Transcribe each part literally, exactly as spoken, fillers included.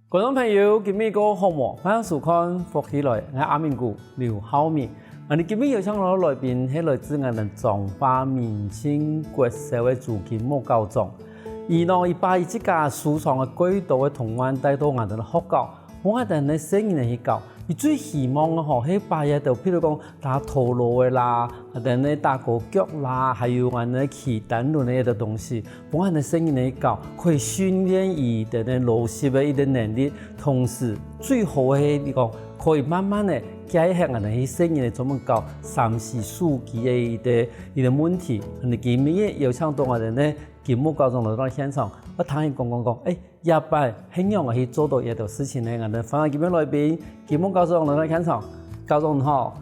觀眾朋友，今晡日過好無？歡迎收看《福氣來》，𠊎阿明哥劉浩明。𠊎等今晡日邀請到來賓係來自𠊎等彰化明清國小个朱金木校長。佢呢，佢把佢自家收藏个幾多个圖案帶到𠊎等个學校，分𠊎等个細人仔去教。佢最希望个吼，係把這兜，譬如講打陀螺个啦，等等打高腳啦，還有𠊎等个騎單輪个一兜東西，分𠊎等細人仔去教，可以訓練佢等个邏輯个一个能力，同時最好个係你講可以慢慢个解決𠊎等細人仔專門搞三C手機个一个一个問題。𠊎等今晡日邀請到𠊎等个金木校長來到現場，𠊎聽佢講講講，誒， 這擺係仰仔去做到這兜事情呢？𠊎等歡迎今晡日來賓，金木校長來到現場。校長你好。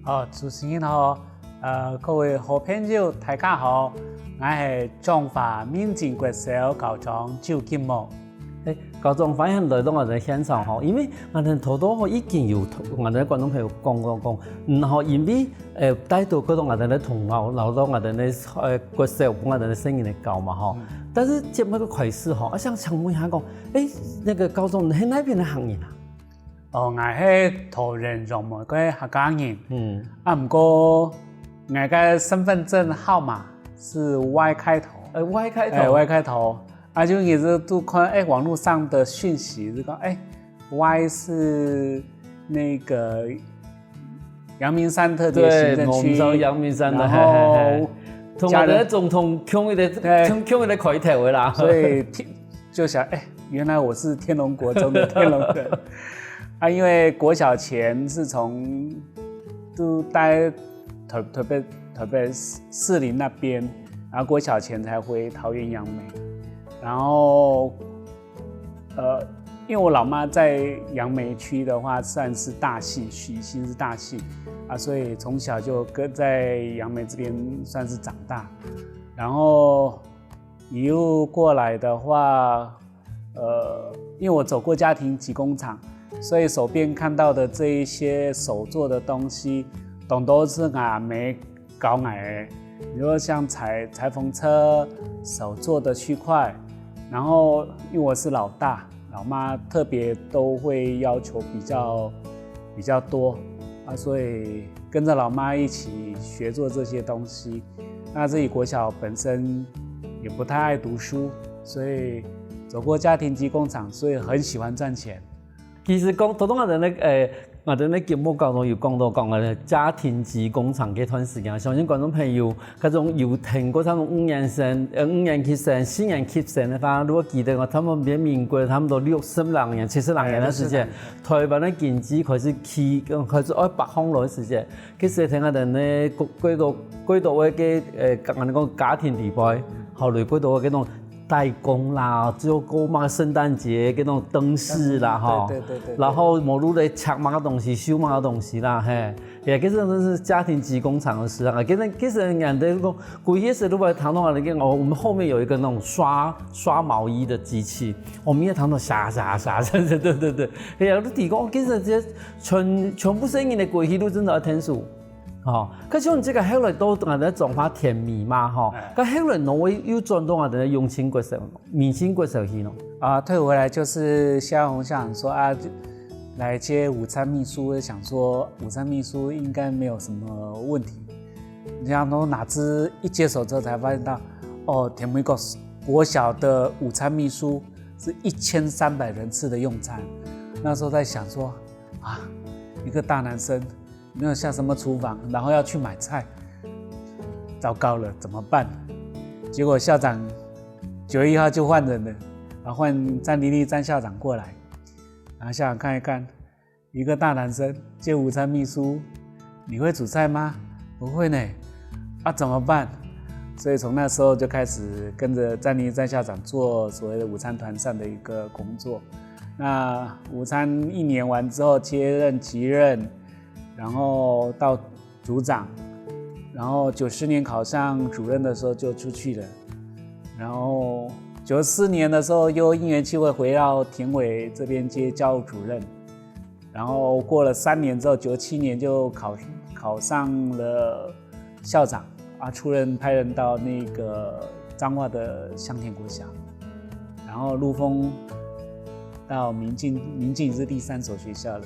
哦，主持人好，呃，各位好朋友，大家好，𠊎係彰化明清國小校長朱金木。誒，校長歡迎來到𠊎等現場吼，因為𠊎等頭頭吼已經有同𠊎等觀眾朋友講講講，嗯吼，因為 誒，帶到各種𠊎等个同學，然後到𠊎等个，呃，國小，分𠊎等个細人來教嘛吼。但是節目个開始吼，啊，想請問一下講，誒，那個校長，你係哪片个客人啊？哦，𠊎係桃園楊梅个客家人。嗯。啊，毋過𠊎个身份證號碼是Y開頭。呃，Y開頭。誒，Y開頭。啊，就一直都看，誒，網路上的訊息，就講，誒，Y是那個陽明山特別行政區，對，我們知道陽明山的，然後嘿，嘿，嘿。同我們的總統共一个，對。共，共一个開頭的啦。所以天，就想，哎，原來我是天龍國中的天龍人。啊，因為國小前是從，都待台，台北，台北士林那邊，然後國小前才回桃園楊梅，然後 呃，因為我老媽在楊梅區的話，算是大溪，許姓是大溪啊，所以從小就跟，在楊梅這邊算是長大。然後一路過來的話，呃，因為我走過家庭及工廠，所以手邊看到的這一些手做的東西，當多係阿姆教𠊎个，比如說像裁，裁縫車、手做的區塊，然後因為我是老大，老媽特別都會要求比較，比較多啊，所以跟著老媽一起學做這些東西。那自己國小本身也不太愛讀書，所以走過家庭及工廠，所以很喜歡賺錢。 其實講，頭先𠊎等个，誒，𠊎等个節目當中有講到講个家庭及工廠這段時間，相信觀眾朋友，該種有聽過差不多五年生，呃，五年級生、四年級生个話，如果記得我，差不多民國差不多六十零年、七十零年个時間，哎，六十零年。台灣个經濟開始起，開始愛北上來个時間，其實聽𠊎等个，過，過多，過多个，誒，講，講家庭裡背，後來過多个該種 代工啦，就過麼个聖誕節該種燈飾啦，吼。對，對，對，對，對。然後無論咧拆麼个東西、修麼个東西啦，嘿，也其實真是家庭及工廠个時代啊。其實，其實人家講，古夜市如果談到那個，哦，我們後面有一個那種刷，刷毛衣的機器，我們也談到刷，刷，刷，對，對，對，對。哎呀，你提供，其實這全，全部細人个過去都真的要天數。 吼，可是你這個後來都，呃，在彰化天美嘛，吼，哎。該後來哪位又轉到𠊎等个永清國小、明清國小去呢？啊，退回來就是蕭紅校長說啊，就來接午餐秘書，想說午餐秘書應該沒有什麼問題。然後哪知一接手之後才發現到，哦，天美國，國小的午餐秘書是一千三百人次的用餐。那時候在想說，啊，一個大男生 沒有下什麼廚房，然後要去買菜，糟糕了，怎麼辦？結果校長九月一號就換人了，然後換詹麗麗詹校長過來，然後校長看一看，一個大男生接午餐秘書，你會煮菜嗎？不會呢，啊，怎麼辦？所以從那時候就開始跟著詹麗麗詹校長做所謂的午餐團膳的一個工作。那午餐一年完之後，接任、繼任， 然後到組長，然後九十年考上主任的時候就出去了，然後九四年的時候又因緣際會回到田尾這邊接教務主任，然後過了三年之後，九七年就考，考上了校長，啊，出任派任到那個彰化的香田國小，然後陸豐到明镜明镜是第三所学校了。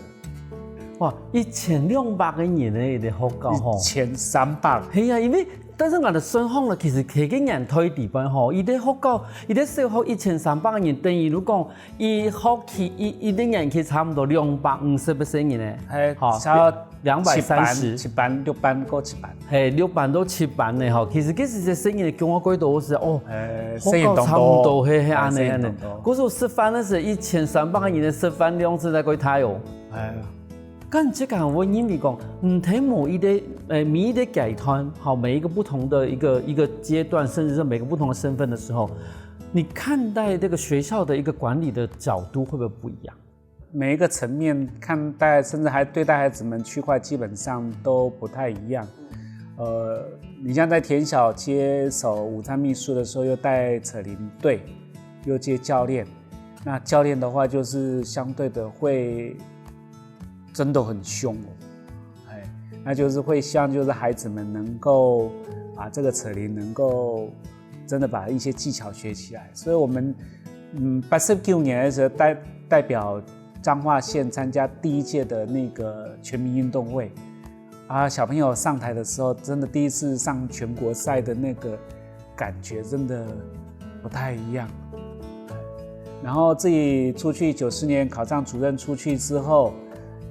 哇，一千两百个人的一个学校吼。一千三百。系啊，因为但是我的算法呢，其实佢个年代底背吼，一个学校，一个小学一千三百个人，等于如果一学期一一个年级差不多两百五十个人呢，哎，好差两百三十，七班、六班过七班。嘿，六班到七班呢吼，其实这是这生意的中国规模是哦，呃，学校差不多，嘿嘿，哎安尼安尼生意当多。可是我食饭的是一千三百个人的食饭量是在过大哦。哎，但这个我认为讲，嗯，在某一个呃每一个阶段，好，每一个不同的一个一个阶段，甚至是每个不同的身份的时候，你看待这个学校的一个管理的角度会不会不一样？每一个层面看待，甚至还对待孩子们区块，基本上都不太一样。呃，你像在田小接手午餐秘书的时候，又带扯铃队，又接教练。那教练的话，就是相对的会真的很凶哦。哎，那就是会希望就是孩子们能够把这个扯铃能够真的把一些技巧学起来。所以我们嗯八十九年的时候代代表彰化县参加第一届的那个全民运动会。啊，小朋友上台的时候，真的第一次上全国赛的那个感觉真的不太一样。然后自己出去九十年考上主任出去之后，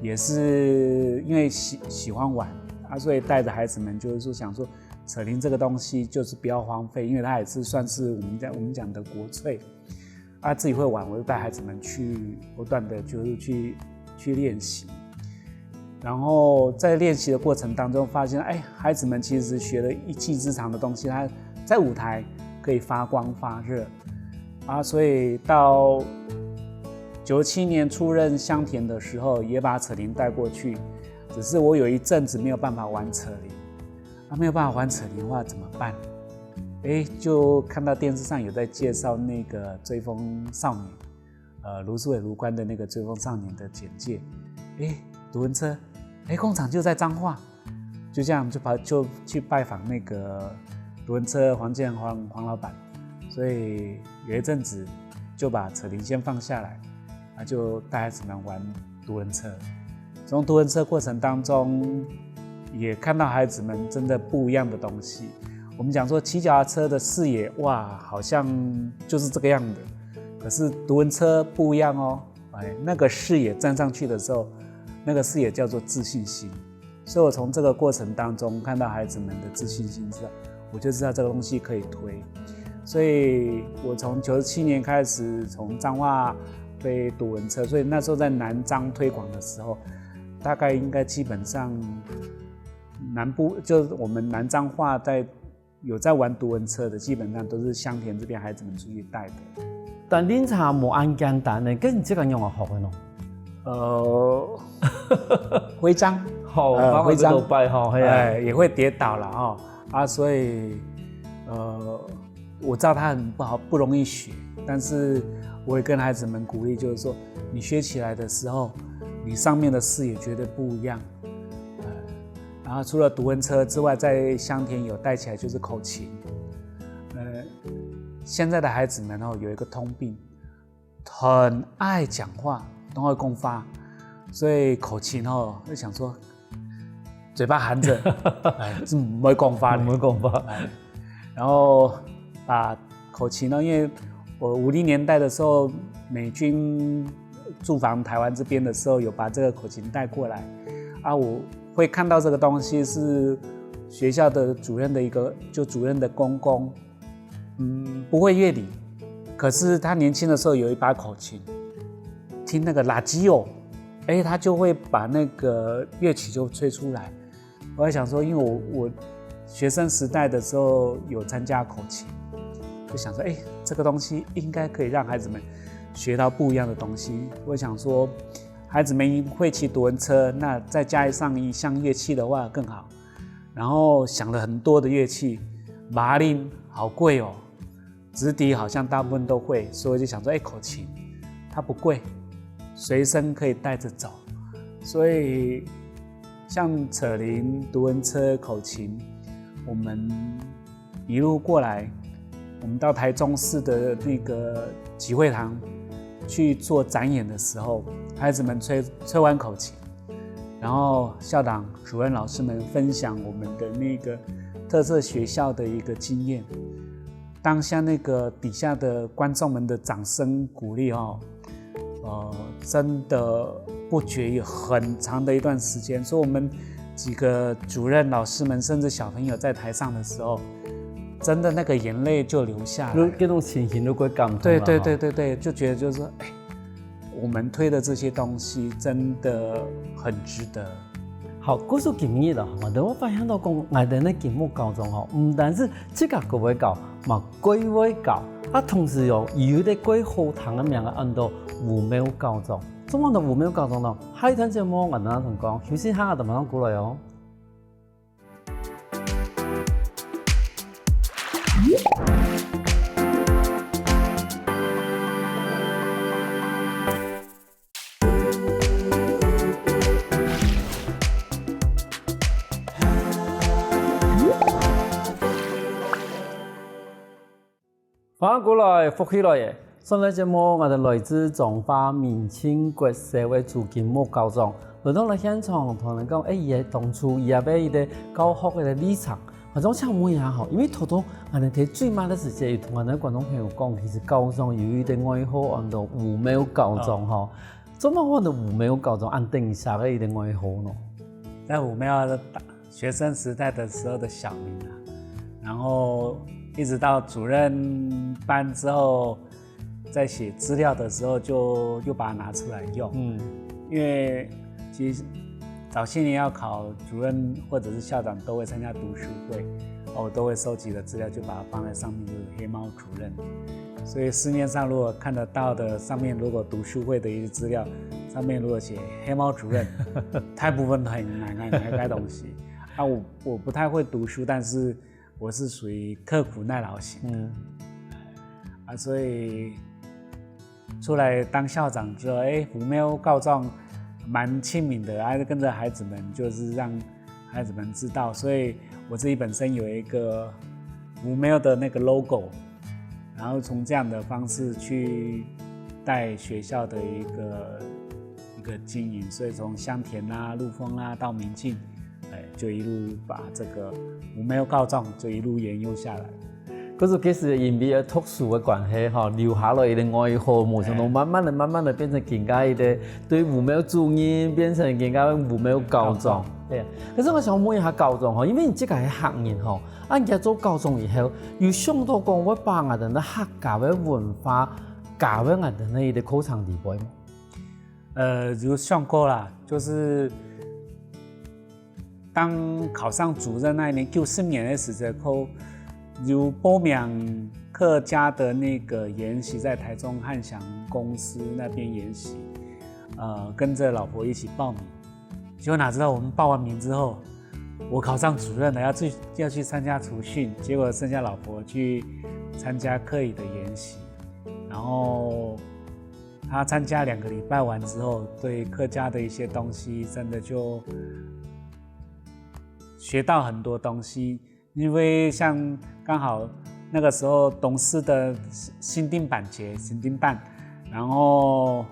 也是因为喜喜欢玩啊，所以带着孩子们就是说想说，扯铃这个东西就是不要荒废，因为它也是算是我们讲我们讲的国粹。啊，自己会玩，我就带孩子们去不断的就是去去练习。然后在练习的过程当中，发现，哎，孩子们其实学了一技之长的东西，他在舞台可以发光发热啊，所以到九七年出任香田的时候，也把扯铃带过去，只是我有一阵子没有办法玩扯铃，啊，没有办法玩扯铃的话怎么办？哎，就看到电视上有在介绍那个追风少年，呃，卢志伟卢官的那个追风少年的简介，哎，独轮车，哎，工厂就在彰化，就这样就跑就去拜访那个独轮车黄建黄黄老板，所以有一阵子就把扯铃先放下来，啊，就带孩子们玩独轮车。从独轮车过程当中，也看到孩子们真的不一样的东西。我们讲说骑脚踏车的视野，哇，好像就是这个样的，可是独轮车不一样哦。哎，那个视野站上去的时候，那个视野叫做自信心。所以我从这个过程当中看到孩子们的自信心之后，我就知道这个东西可以推。所以我从九十七年开始从彰化推独轮车，所以那时候在南彰推广的时候，大概应该基本上南部就是我们南彰化在有在玩独轮车的，基本上都是香田这边孩子们出去带的。但恁差无恁简单呢，跟你这个样学的喏。呃，徽章，好，呃徽章八百个都拜哈，嘿啊。哎，也会跌倒了哈啊，所以呃，我知道他很不好，不容易学，但是我也跟孩子们鼓励，就是说你学起来的时候，你上面的视野绝对不一样。呃然后除了独轮车之外，在香田有带起来就是口琴。呃，现在的孩子们哦有一个通病，很爱讲话，都会讲话，所以口琴哦会想说嘴巴含着，哎，是不会讲话的。毋好讲吧。然后把口琴呢，因为我五零年代的时候，美军驻防台湾这边的时候，有把这个口琴带过来，啊，我会看到这个东西是学校的主任的一个，就主任的公公，嗯，不会乐理，可是他年轻的时候有一把口琴，听那个拉基哦，哎，他就会把那个乐曲就吹出来。我在想说，因为我我学生时代的时候有参加口琴，就想说，哎，这个东西应该可以让孩子们学到不一样的东西。我想说，孩子们会骑独轮车，那再加上一项乐器的话更好。然后想了很多的乐器，马林好贵哦，直笛好像大部分都会，所以我就想说，哎，口琴它不贵，随身可以带着走，所以像扯铃、独轮车、口琴，我们一路过来，我们到台中市的那个集会堂，去做展演的时候，孩子们吹吹完口琴，然后校长、主任、老师们分享我们的那个特色学校的一个经验，当下那个底下的观众们的掌声鼓励哦，呃，真的不觉有很长的一段时间，所以我们几个主任、老师们，甚至小朋友在台上的时候，真的那个眼泪就流下来。就这种情形都会感动。对对对对对，就觉得就是哎，我们推的这些东西真的很值得。好，故所今日啊，我都发现到讲，我们的节目高中吼，不但是自家个会教，嘛个会教，啊，同时有有一个个好听个名个安到武庙高中。中文的武庙高中呢，下一段节目我们同讲，休息下，等马上过来哦。欢迎过来，福气来耶！上个节目，我们来自彰化明清国小个朱金木校长，来到了现场，同人讲，哎，伊个当初伊也有一个教学个历程。我想请问一下吼，因为头头俺们在最慢的时间，有同俺们观众朋友讲，其实高中有一个爱好，安到武庙高中吼。怎么安到武庙高中，安定下个一个爱好呢？在武庙的学生时代的时候的小名啊，然后一直到主任班之后，在写资料的时候就又把它拿出来用。嗯，因为其实早些年要考主任或者是校长，都会参加读书会，我都会收集的资料就把它放在上面，就是黑猫主任。所以市面上如果看得到的上面，如果读书会的一些资料，上面如果写黑猫主任，大部分都很难难难该东西。啊，我我不太会读书，但是我是属于刻苦耐劳型的。嗯，啊，所以出来当校长之后，哎，武庙高中蛮亲民的，还是跟着孩子们，就是让孩子们知道，所以我自己本身有一个武庙的那个 logo，然后从这样的方式去带学校的一个一个经营，所以从香田啦、陆丰啦到明庆，哎，就一路把这个武庙高中就一路沿用下来。可是其实因为读书个关系吼，留下来一个爱好，无想到慢慢的、慢慢的变成更加一个对武庙主任，变成更加武庙高中。对啊，可是我想问一下高中吼，因为你这个系客人吼，啊，你做高中以后，有想到讲我把俺等个客家个文化加入俺等个一个课程里背吗？呃，有想过啦，就是当考上主任那一年，九十年的时节，后有报名客家的那个研习，在台中汉翔公司那边研习，呃，跟着老婆一起报名。结果哪知道我们报完名之后，我考上主任了，要去要去参加厨训，结果剩下老婆去参加客语的研习，然后他参加两个礼拜完之后，对客家的一些东西真的就学到很多东西。因为像刚好那个时候东势的新丁板节，新丁板，然后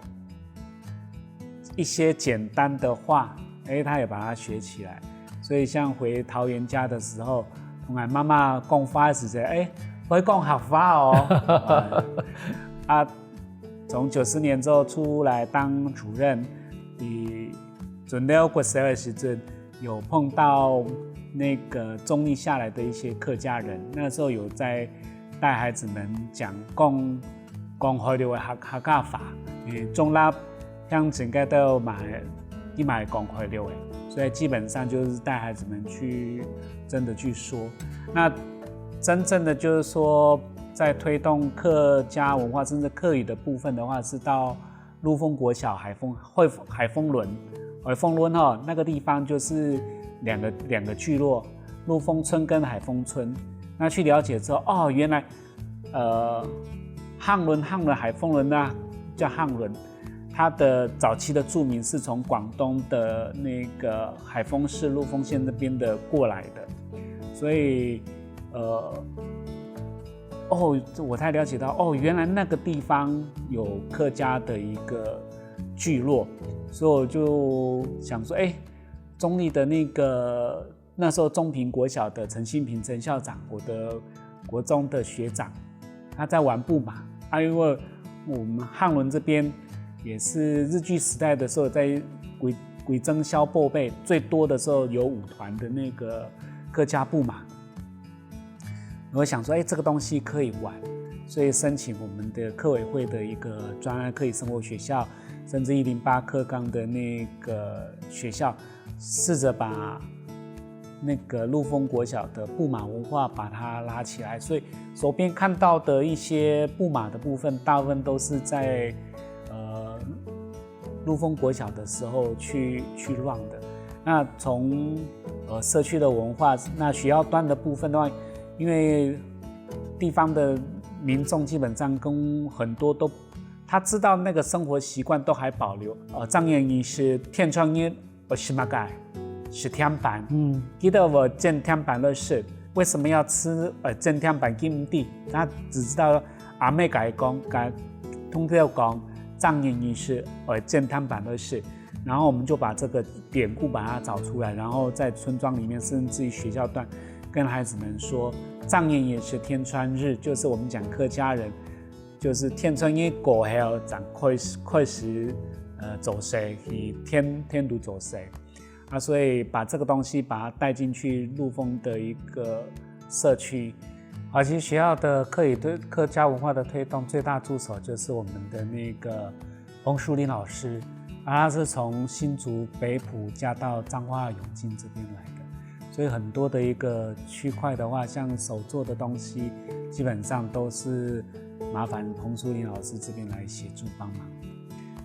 一些简单的话，哎，他也把它学起来。所以像回桃园家的时候，同俺妈妈讲话的时候，哎，会讲客话哦。啊，从九十年之后出来当主任，以准留国小的时阵，有碰到那个中立下来的一些客家人，那时候有在带孩子们讲讲讲海流的客客家话，因为中立乡亲个都蛮一蛮讲海流的，所以基本上就是带孩子们去真的去说。那真正的就是说，在推动客家文化，甚至客语的部分的话，是到陆丰国小海丰会海丰轮，海丰轮哈，那个地方就是两个两个聚落，陆丰村跟海丰村。那去了解之后，哦，原来呃，汉轮汉轮海丰轮啊，叫汉轮，它的早期的住民是从广东的那个海丰市陆丰县那边的过来的，所以呃，哦，我才了解到，哦，原来那个地方有客家的一个聚落，所以我就想说，哎，中立的那个那时候中平国小的陈新平陈校长，我的国中的学长，他在玩布马啊，因为我们汉伦这边也是日据时代的时候，在鬼鬼征消后辈最多的时候有舞团的那个客家布马，我想说，哎，这个东西可以玩，所以申请我们的客委会的一个专案客语生活学校，甚至一零八课纲的那个学校，试着把那个陆丰国小的布马文化把它拉起来。所以手边看到的一些布马的部分，大部分都是在呃陆丰国小的时候去去 run 的。那从呃社区的文化，那学校端的部分的话，因为地方的民众基本上跟很多都，他知道那个生活习惯都还保留。呃，藏言语是天穿日，呃，是么个？是天板。嗯，记得我煎天板的事，为什么要吃呃煎天板？佢毋知，他只知道阿妹跟他讲，跟同学讲，藏言语是呃煎天板的事。然后我们就把这个典故把它找出来，然后在村庄里面，甚至于学校段，跟孩子们说，藏言语是天穿日，就是我们讲客家人，就是天穿日过后，正开始开始呃做事，去天天都做事。啊，所以把这个东西把它带进去陆丰的一个社区。华西学校的客语推客家文化的推动最大助手就是我们的那个彭淑玲老师，啊，他是从新竹北埔嫁到彰化永靖这边来的，所以很多的一个区块的话，像手做的东西，基本上都是麻烦彭淑玲老师这边来协助帮忙。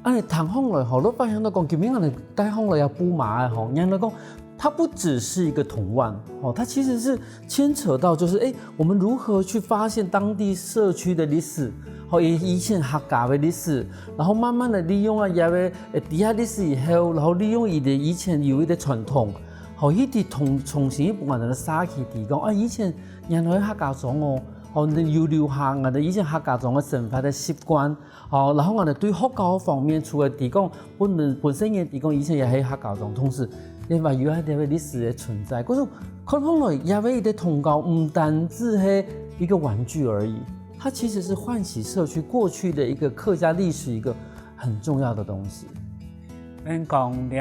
啊，你谈上来吼，你发现到讲，今天你带上来要布马的吼，人家讲，它不只是一个铜碗，吼，它其实是牵扯到就是，哎，我们如何去发现当地社区的历史，吼，以以前客家的历史，然后慢慢的利用啊，也为呃底下历史以后，然后利用伊的以前有一个传统，吼，一直重重新一部分人的杀起提供啊，以前原来客家庄哦，吼，有留下啊的以前客家庄的生活的习惯。 好，然后呢，对学校方面，除了提供本本本身也提供以前也系客家庄，同时也嘛有一点历史的存在。可是看起来，也为一个通告，毋单只是一个玩具而已，它其实是唤起社区过去的一个客家历史一个很重要的东西。恁讲，这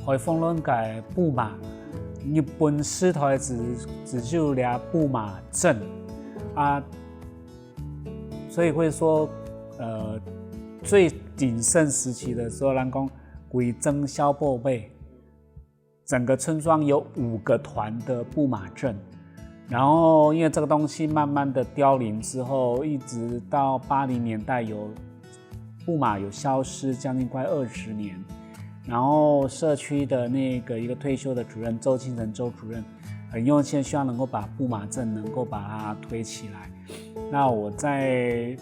海丰论个布马，日本时代只只有这布马镇啊。 所以会说，呃，最鼎盛时期的时候，人讲鬼征消后辈，整个村庄有五个团的布马镇，然后因为这个东西慢慢的凋零之后，一直到八零年代有布马有消失将近快二十年，然后社区的那个一个退休的主任周清城周主任很用心，希望能够把布马镇能够把它推起来。那我在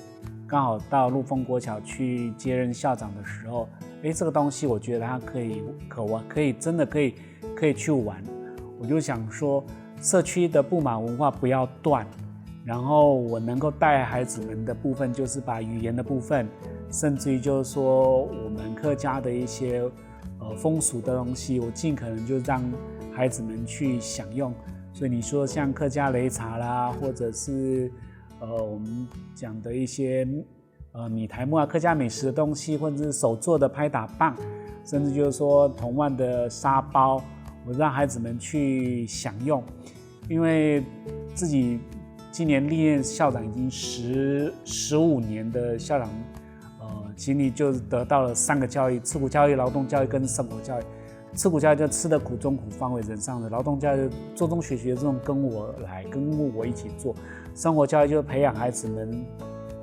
刚好到陆丰国小去接任校长的时候，诶，这个东西我觉得它可以，可我可以真的可以可以去玩。我就想说，社区的布马文化不要断，然后我能够带孩子们的部分，就是把语言的部分，甚至于就是说我们客家的一些呃风俗的东西，我尽可能就让孩子们去享用。所以你说像客家擂茶啦，或者是呃我们讲的一些呃米苔目啊、客家美食的东西，或者是手做的拍打棒，甚至就是说铜碗的沙包，我让孩子们去享用。因为自己今年历任校长已经十十五年的校长，呃，经历就得到了三个教育：吃苦教育、劳动教育跟生活教育。吃苦教育就吃得苦中苦，方为人上人；劳动教育做中学习的这种跟我来，跟我一起做；生活教育就是培养孩子们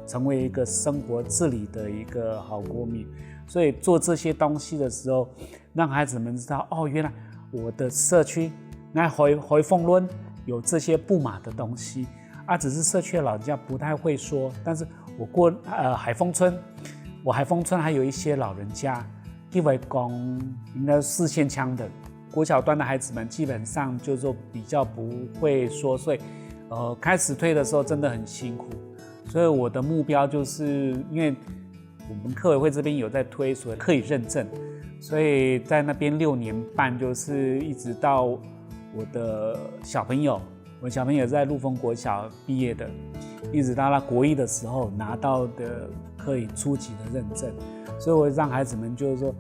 成为一个生活自理的一个好国民。所以做这些东西的时候，让孩子们知道，哦，原来我的社区，那海海丰论有这些布马的东西啊，只是社区的老人家不太会说，但是我过呃海丰村，我海丰村还有一些老人家，因为讲应该是四县腔的国小端的孩子们，基本上就是说比较不会说，所以呃，开始推的时候真的很辛苦，所以我的目标就是因为我们客委会这边有在推所谓客语认证，所以在那边六年半，就是一直到我的小朋友，我小朋友在陆丰国小毕业的，一直到他国一的时候拿到的客语初级的认证，所以我让孩子们就是说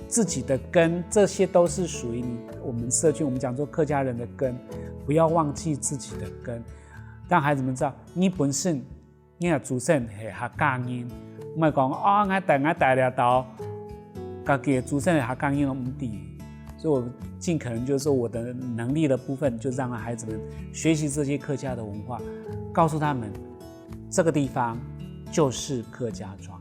自己的根，这些都是属于你我们社区，我们讲说客家人的根，不要忘记自己的根，让孩子们知道你本身你个祖先系客家人，毋系讲啊，我大我大了到，家己个祖先系客家人都毋知。所以我尽可能就是说我的能力的部分，就让孩子们学习这些客家的文化，告诉他们这个地方就是客家庄。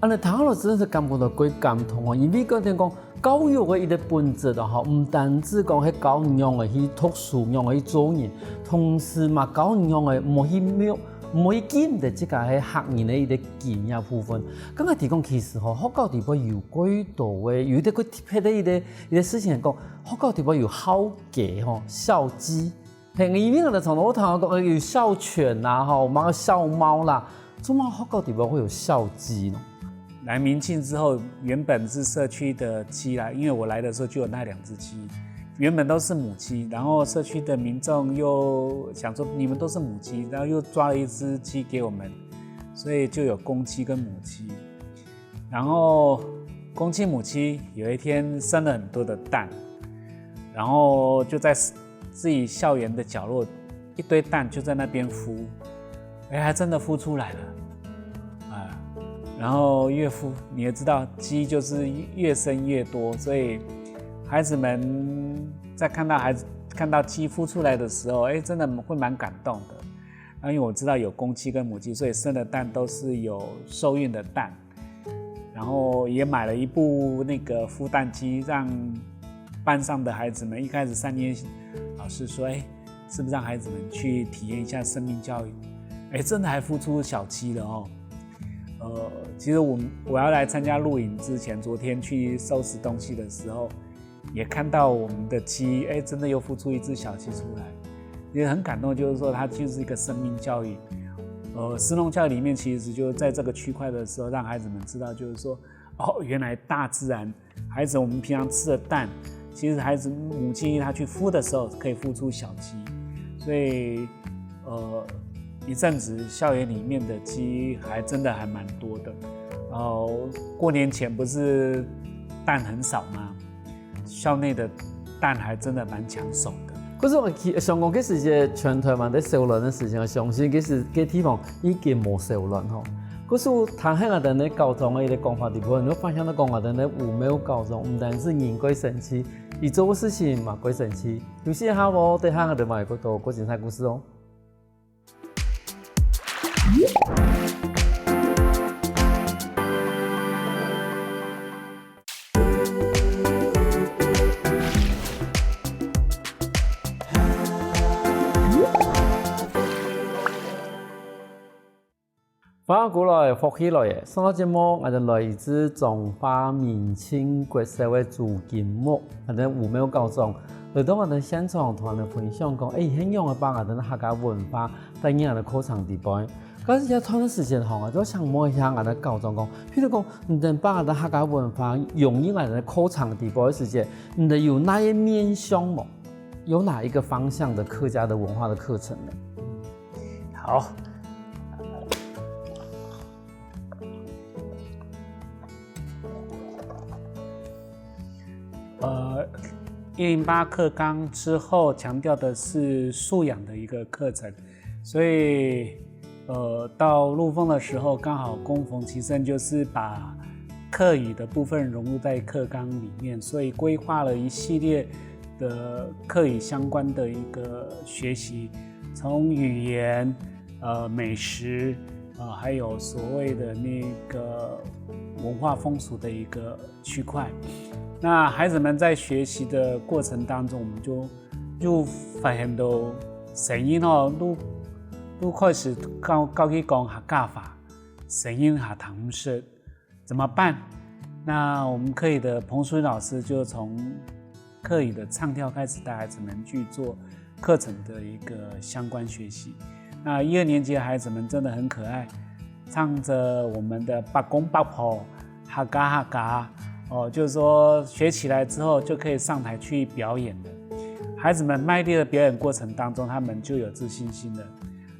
安尼聽落真係感覺到幾感動哦，因為講等講教育个一個本質啊，吼，毋單止講係教仰仔去讀書，仰仔去做人，同時嘛教仰仔毋好去廟，毋好去記毋得自家係客人个一個根个部分。剛才提講其實吼，學校底背有幾多个，有一個幾特別个一個一個事情講，學校底背有校雞吼，校雞。 嘿，因為𠊎等從頭到尾有校犬啦，吼，有校貓啦，做麼个學校底背會有校雞呢？来民庆之后，原本是社区的鸡啦，因为我来的时候就有那两只鸡，原本都是母鸡，然后社区的民众又想说你们都是母鸡，然后又抓了一只鸡给我们，所以就有公鸡跟母鸡。然后公鸡母鸡有一天生了很多的蛋，然后就在自己校园的角落，一堆蛋就在那边孵，哎，还真的孵出来了，啊，然后越孵，你也知道鸡就是越生越多，所以孩子们在看到孩子看到鸡孵出来的时候，哎，真的会蛮感动的。那因为我知道有公鸡跟母鸡，所以生的蛋都是有受孕的蛋。然后也买了一部那个孵蛋机，让班上的孩子们一开始三年老师说，哎，是不是让孩子们去体验一下生命教育？哎，真的还孵出小鸡了哦。呃，其实我我要来参加录影之前，昨天去收拾东西的时候，也看到我们的鸡，哎，真的又孵出一只小鸡出来，也很感动。就是说，它就是一个生命教育。呃，食农教育里面其实就是在这个区块的时候，让孩子们知道，就是说，哦，原来大自然，孩子我们平常吃的蛋，其实孩子母鸡它去孵的时候可以孵出小鸡，所以，呃，一阵子校园里面的鸡还真的还蛮多的。然后过年前不是蛋很少吗？校内的蛋还真的蛮抢手的。可是我想講，其實全台灣在燒卵个時間，相信其實該地方已經無燒卵吼。可是聽下𠊎等个校長个一個講法底背，你會發現到講𠊎等个武廟校長毋單是人過神奇，佢做个事情嘛過神奇。休息一下哦，等下𠊎等還有更多過精彩故事哦。 歡迎過來，福氣來了！上个節目，𠊎等來自彰化民慶國小个朱金木，𠊎等武廟校長，來到𠊎等現場同𠊎等分享講，欸，佢仰仔把𠊎等客家文化帶入𠊎等課程底背。該這段个時間吼，𠊎就想問一下𠊎等校長講，譬如講，你等把𠊎等客家文化融入𠊎等課程底背个時間，你等有哪一面向無？有哪一個方向的客家的文化的課程呢？好。呃，一零八课纲之后强调的是素养的一个课程，所以呃，到陆丰的时候，刚好恭逢其盛，就是把客语的部分融入在课纲里面，所以规划了一系列的客语相关的一个学习，从语言、呃美食，呃还有所谓的那个文化风俗的一个区块。那孩子们在学习的过程当中，我们就就发现到声音哦，都都开始教教佢讲客家话，声音还听不识，怎么办？那我们客语的彭淑云老师就从客语的唱跳开始带孩子们去做课程的一个相关学习。那一二年级的孩子们真的很可爱，唱着我们的伯公伯婆、客家客家，哦，就是说学起来之后就可以上台去表演了。孩子们卖力的表演过程当中，他们就有自信心了。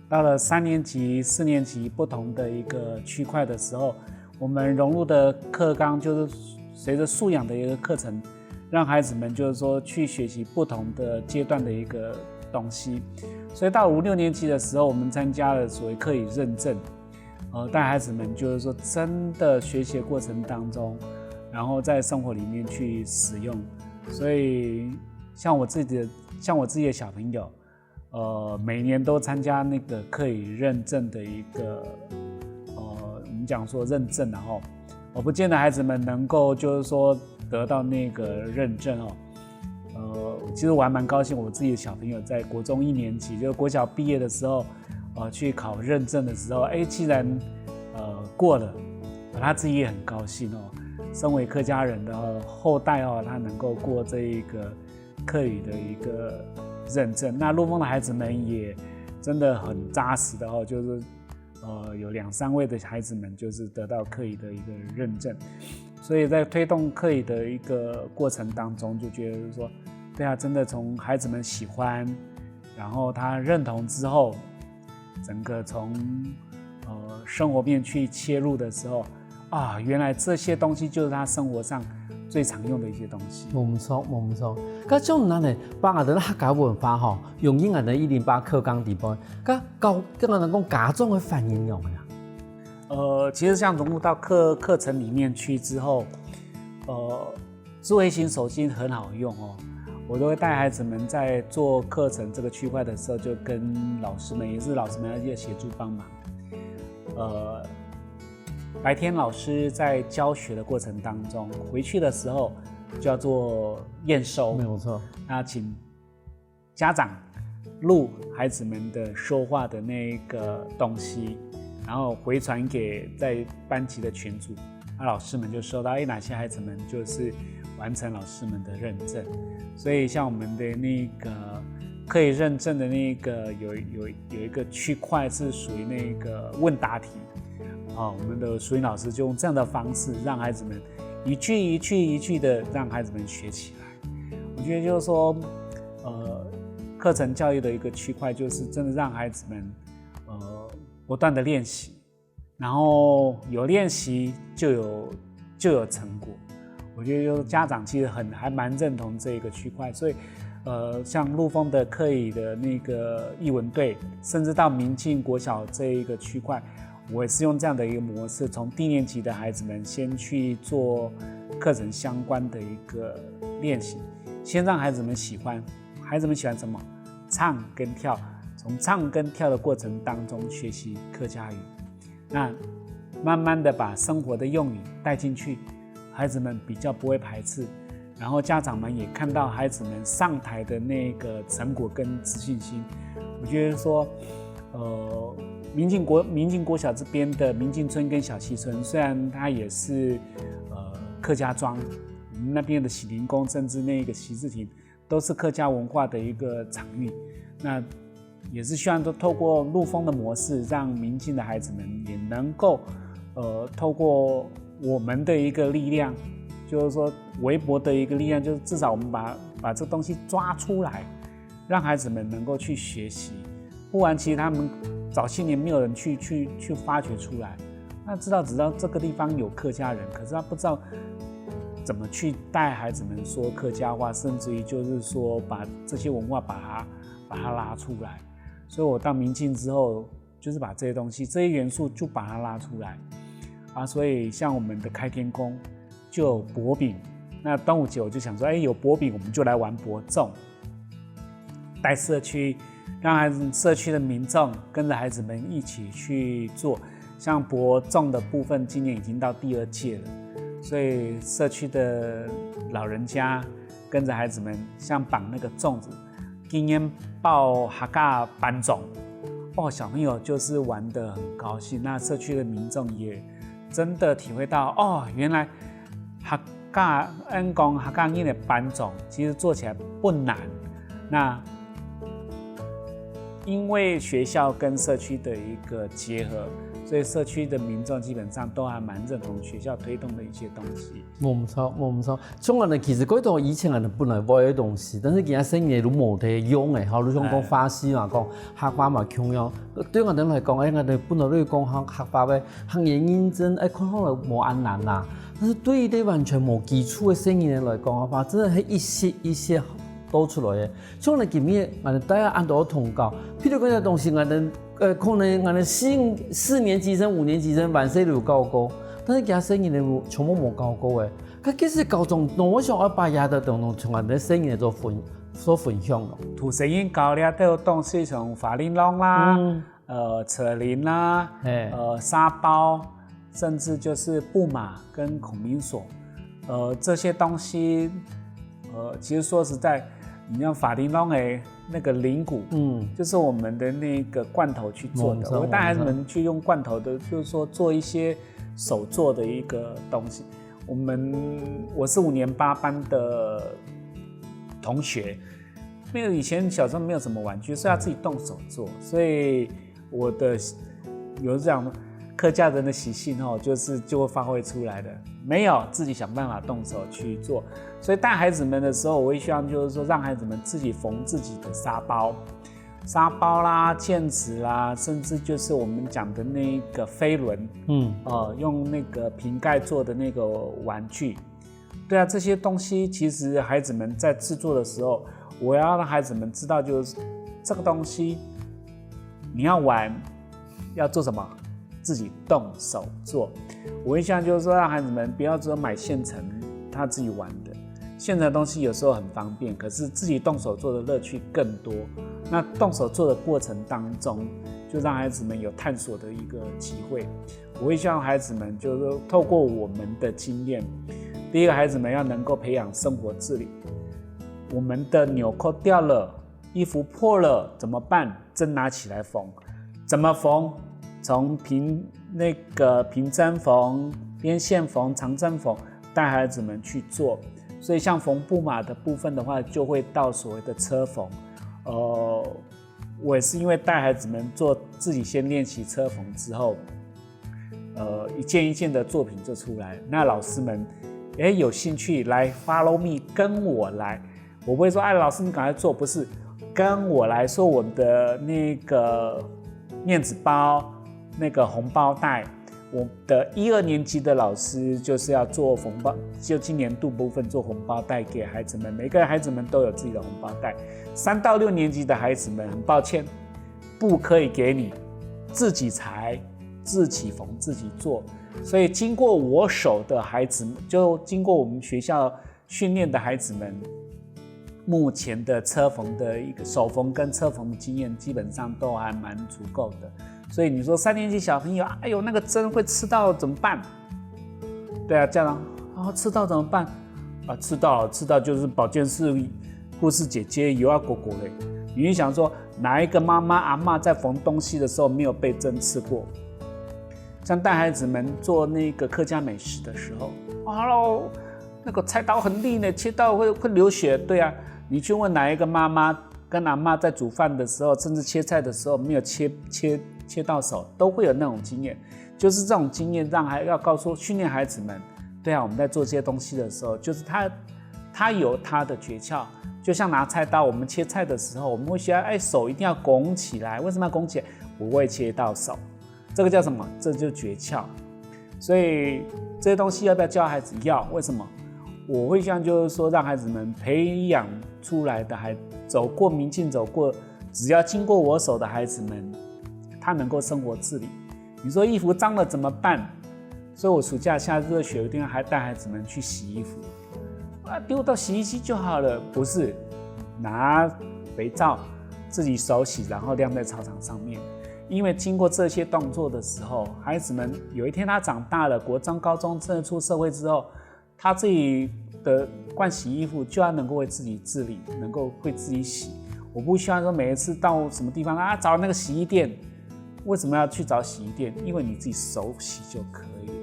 到了三年级、四年级不同的一个区块的时候，我们融入的课纲就是随着素养的一个课程，让孩子们就是说去学习不同的阶段的一个东西。所以到五六年级的时候，我们参加了所谓课语认证，呃，带孩子们就是说真的学习的过程当中，然后在生活里面去使用。所以像我自己的，像我自己的小朋友，呃，每年都参加那个课语认证的一个，呃，我们讲说认证，然后我不见得孩子们能够就是说得到那个认证哦。呃，其实我还蛮高兴，我自己的小朋友在国中一年级，就国小毕业的时候，呃，去考认证的时候，哎，竟然呃过了，啊他自己也很高兴哦。身为客家人的后代哦，他能够过这一个客语的一个认证。那陆丰的孩子们也真的很扎实的哦，就是呃有两三位的孩子们就是得到客语的一个认证。所以在推动客语的一个过程当中，就觉得说，对啊，真的从孩子们喜欢，然后他认同之后，整个从呃生活面去切入的时候，啊，原来这些东西就是他生活上最常用的一些东西。無毋著，無毋著。該像恁呢，把𠊎兜客家文化吼，用在𠊎兜一零八課綱底背，該教，該𠊎兜講家長个反應仰般啊？呃，其实像融入到课课程里面去之后，呃，智慧型手机很好用哦。我都会带孩子们在做课程这个区块的时候，就跟老师们，也是老师们要协助帮忙。呃，白天老师在教学的过程当中，回去的时候就要做验收。沒有錯。那请家长录孩子们的说话的那个东西，然后回传给在班级的群组，那老师们就收到，哎，哪些孩子们就是完成老师们的认证。所以像我们的那个可以认证的那个有有有一个区块是属于那个问答题，啊，我们的淑英老师就用这样的方式，让孩子们一句一句一句的让孩子们学起来。我觉得就是说，呃，课程教育的一个区块，就是真的让孩子们呃不断的练习，然后有练习就有就有成果。我觉得就是家长其实很还蛮认同这一个区块，所以呃，像陆丰的客语的那个艺文队，甚至到明镜国小这一个区块，我也是用这样的一个模式，从低年级的孩子们先去做课程相关的一个练习，先让孩子们喜欢。孩子们喜欢什么？唱跟跳，从唱跟跳的过程当中学习客家语。那慢慢的把生活的用语带进去，孩子们比较不会排斥，然后家长们也看到孩子们上台的那个成果跟自信心。我觉得说，呃，明镜国明镜国小这边的明镜村跟小溪村，虽然它也是呃客家庄，我们那边的喜灵宫，甚至那个习字亭，都是客家文化的一个场域。那也是希望说，透过陆丰的模式，让明镜的孩子们也能够，呃，透过我们的一个力量，就是说微薄的一个力量，就是至少我们把把这东西抓出来，让孩子们能够去学习。不然，其实他们早些年没有人去去去发掘出来。那知道只知道这个地方有客家人，可是他不知道怎么去带孩子们说客家话，甚至于就是说把这些文化把它把它拉出来。所以我到明镜之后，就是把这些东西、这些元素就把它拉出来啊。所以像我们的开天工就有薄饼，那端午节我就想说，哎，有薄饼我们就来玩薄粽，带社区，让孩子社区的民众跟着孩子们一起去做。像薄粽的部分，今年已经到第二届了，所以社区的老人家跟着孩子们像绑那个粽子，今年报客家班粽，哦，小朋友就是玩得很高兴。那社区的民众也真的体会到，哦，原来客家，恩讲客家人的班粽其实做起来不难。那因為學校跟社區的一個結合，所以社區的民眾基本上都還蠻認同學校推動的一些東西。無毋著，無毋著。像恁呢，其實該套以前恁呢本來會个東西，但是今下細人仔都無得用个，吼，你像講花式嘛，講客話嘛共樣。對𠊎兜來講，哎，𠊎兜本來都講客客話个，客語認證，哎，看起來無恁難啦。但是對於這完全無基礎个細人仔來講个話，真的係一息一息多出來个。 像你今日，𠊎兜大家恁多通教，譬如講這東西，𠊎兜呃可能𠊎兜四四年級生、五年級生還細就有教過，但是其他細人仔全部無教過誒。該其實高中，那我想愛把這兜東西同𠊎兜細人仔做分做分享咯。土生音高咧，都有東西像法令龍啦，嗯，呃，扯鈴啦，嘿，呃，沙包，甚至就是布马跟孔明锁，呃，这些东西，呃，其实说实在，你像法令龙的那个铃鼓，嗯，就是我们的那个罐头去做的。我知道我带孩子们去用罐头的，就是说做一些手做的一个东西。我们我是五年八班的同学，没有以前小时候没有什么玩具，所以要自己动手做，所以我的有这样客家人的习性哦，就是就会发挥出来的，没有自己想办法动手去做，所以带孩子们的时候，我会希望就是说让孩子们自己缝自己的沙包。沙包啦、毽子啦，甚至就是我们讲的那个飞轮，嗯，呃，用那个瓶盖做的那个玩具。对啊，这些东西其实孩子们在制作的时候，我要让孩子们知道，就是这个东西你要玩，要做什么，自己动手做。我一向就是说，让孩子们不要只有买现成他自己玩的，现成的东西有时候很方便，可是自己动手做的乐趣更多。那动手做的过程当中，就让孩子们有探索的一个机会。我会希望孩子们就是说，透过我们的经验，第一个，孩子们要能够培养生活自理。我们的纽扣掉了，衣服破了怎么办？正拿起来缝，怎么缝？从平那个平针缝、边线缝、长针缝，带孩子们去做。所以像缝布马的部分的话，就会到所谓的车缝。呃，我也是因为带孩子们做，自己先练习车缝之后，呃，一件一件的作品就出来。那老师们，哎，有兴趣来 follow me，跟我来。我不会说，哎，老师你赶快做，不是，跟我来说我们的那个面子包、那个红包袋。我的一二年级的老师就是要做红包，就今年度部分做红包袋给孩子们，每个孩子们都有自己的红包袋。三到六年级的孩子们，很抱歉，不可以给你，自己裁、自己缝、自己做。所以经过我手的孩子，就经过我们学校训练的孩子们，目前的车缝的一个手缝跟车缝的经验，基本上都还蛮足够的。所以你说三年级小朋友，哎呦，那个针会刺到怎么办？对啊，家长啊，刺到怎么办？啊，刺到刺到就是保健室护士姐姐又要狗狗嘞。你就想说，哪一个妈妈阿嬷在缝东西的时候没有被针刺过？像带孩子们做那个客家美食的时候，哇喽，那个菜刀很利呢，切到会会流血。对啊，你去问哪一个妈妈跟阿嬷在煮饭的时候，甚至切菜的时候没有切切切到手，都会有那种经验。就是这种经验，让孩要告诉训练孩子们，对啊，我们在做这些东西的时候，就是他他有他的诀窍。就像拿菜刀，我们切菜的时候，我们会需要哎手一定要拱起来，为什么要拱起来？不会切到手，这个叫什么？这就诀窍。所以这些东西要不要教孩子？要。为什么？我会希望就是说，让孩子们培养出来的孩，走过明镜，走过，只要经过我手的孩子们，他能够生活自理。你说衣服脏了怎么办？所以我暑假下热血，一定要还带孩子们去洗衣服，啊，丢到洗衣机就好了，不是？拿肥皂自己手洗，然后晾在操场上面。因为经过这些动作的时候，孩子们有一天他长大了，国中、高中，甚至出社会之后，他自己的盥洗衣服就要能够为自己自理，能够会自己洗。我不希望说每一次到什么地方啊，找那个洗衣店，为什么要去找洗衣店？因为你自己手洗就可以了。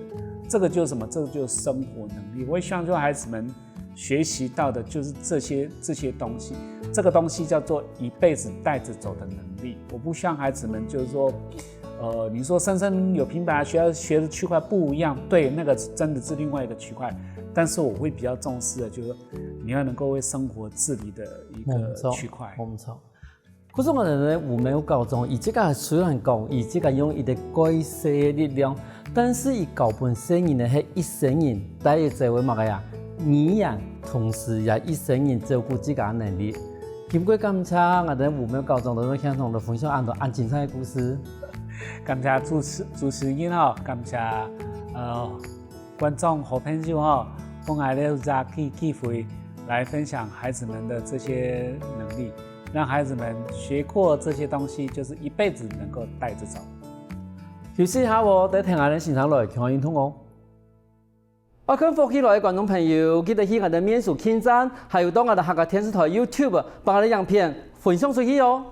这个就是什么？这个就是生活能力。我也希望说孩子们学习到的就是这些这些东西。这个东西叫做一辈子带着走的能力。我不希望孩子们就是说，呃，你说生生有平板，学学的区块不一样，对，那个真的是另外一个区块。但是我会比较重视的，就是说你要能够为生活自理的一个区块。没错。可是我认为有某个高中，佢自家虽然讲，佢自家用一个改善的力量，但是佢教本身人呢，係一生人，带个做为么个呀？语言，同时也一生人照顾自家的能力。经过感谢，我等有某个高中都听同的分享，安到安精彩的故事。感谢主持主持人哦，感谢呃观众好朋友哦，分我有这个机会来分享孩子们的这些能力，让孩子们学过这些东西，就是一辈子能够带着走。休息一下哦，等听下先生来听运动哦。爱看福气来的观众朋友，记得去我们的面书网站，还有到我们的客家电视台YouTube，把我们的影片分享出去哦。